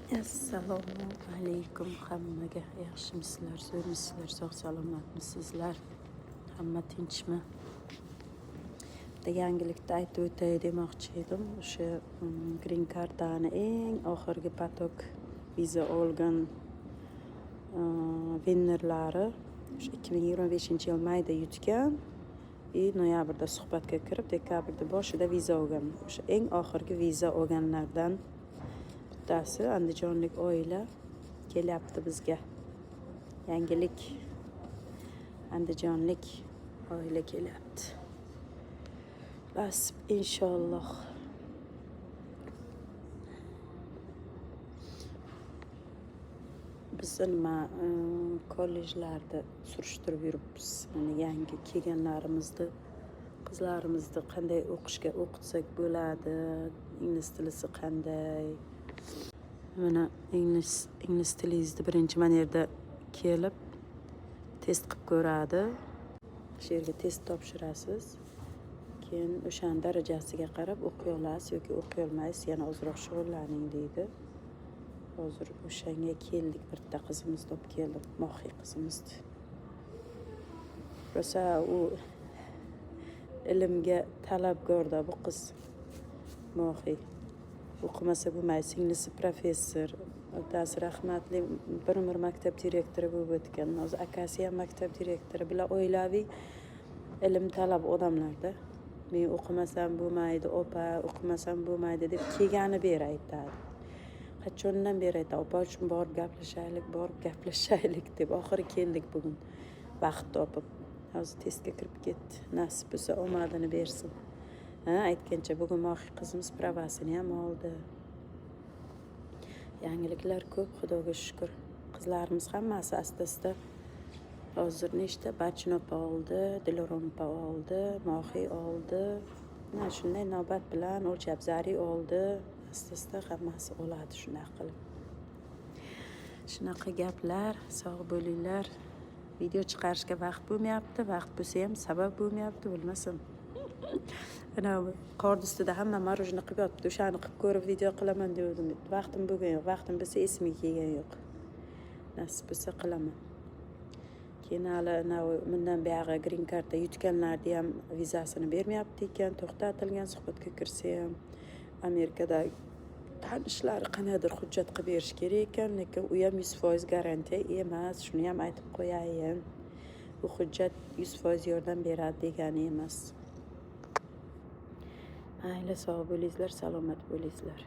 Assalomu alaykum hammaga. Yaxshimisizlar, zo'rmisizlar, sog' salomatmisizlar? Hamma tinchmi? Bitta yangilikni aytib o'tay demoqchi edim. O'sha green kartani eng oxirgi поток viza olgan winnerlari o'sha 2025-yil mayda yutgan и noyabrda suhbatga kirib, dekabrda boshida viza olgan. O'sha eng oxirgi viza olganlardan bittasi andijonlik oila kelyapti bizga. Yangilik. Andijonlik oila kelyapti. Nasib, inshaalloh. Bizni nima, kollejlarda surishtirib yuribmiz. Mana yangi kelganlarimizni, qizlarimizni qanday o'qishga o'qitsak bo'ladi, ingliz tilisi qanday. Mana ingliz tilingizni birinchi mana yerda kelib test qilib ko'radi. Shu yerga test topshirasiz. Keyin o'shani darajasiga qarab o'qiy olasiz yoki o'qiy olmaysiz, yana ozroq shug'ullaning deydi. Hozir o'shanga keldik, bitta qizimizni olib keldim, Mohiy qizimizni. Rosa u ilmga talabgorda bu qiz. Mohiy. O'qimasa bo'lmaydi. Singlisi professor, otasi rahmatli bir umr maktab direktori bo'lib o'tgan. Hozir akasi ham maktab direktori. Bular oilaviy ilm talab odamlarda. Men o'qimasam bo'lmaydi, opa, o'qimasam bo'lmaydi deb kelgani beri aytadi. Qachondan beri aytadi, opa uchun borib gaplashaylik, borib gaplashaylik deb. Oxiri keldik bugun vaqt topib. Hozir testga kirib ketdi. Nasib bo'lsa, omadini bersin. Ha, aytgancha, bugun Mohiy qizimiz pravasini ham oldi. Yangiliklar ko'p, Xudoga shukur. Qizlarimiz hammasi asta-asta, hozir nechta, Barchin opa oldi, Dilorom opa oldi, Mohiy oldi. Mana shunday navbat bilan o'lchab Zari oldi. Asta-asta hammasi oladi shunaqa qilib. Shunaqa gaplar, sog' bo'linglar. Video chiqarishga vaqt bo'lmayapti, vaqt bo'lsa ham sabab bo'lmayapti, bilmasam. Ana qorni ustida hamma мороженое qilib yotibdi, o'shani qilib ko'rib video qilaman degandim. Vaqtim bo'lgan yo'q, vaqtim bo'lsa esimga kelgan yo'q. Nasib bo'lsa qilaman. Keyin hali anavi bundan buyog'i green cardda yutganlarni ham vizasini bermayapti ekan, to'xtatilgan suhbatga kirsa ham. Amerikada tanishlari qandaydir hujjat qilib berish kerak ekan, lekin u ham 100% garantiya emas, shuni ham aytib qo'yayin. Bu hujjat 100% yordam beradi degani emas. Mayli, sog' bo'linglar, salomat bo'linglar.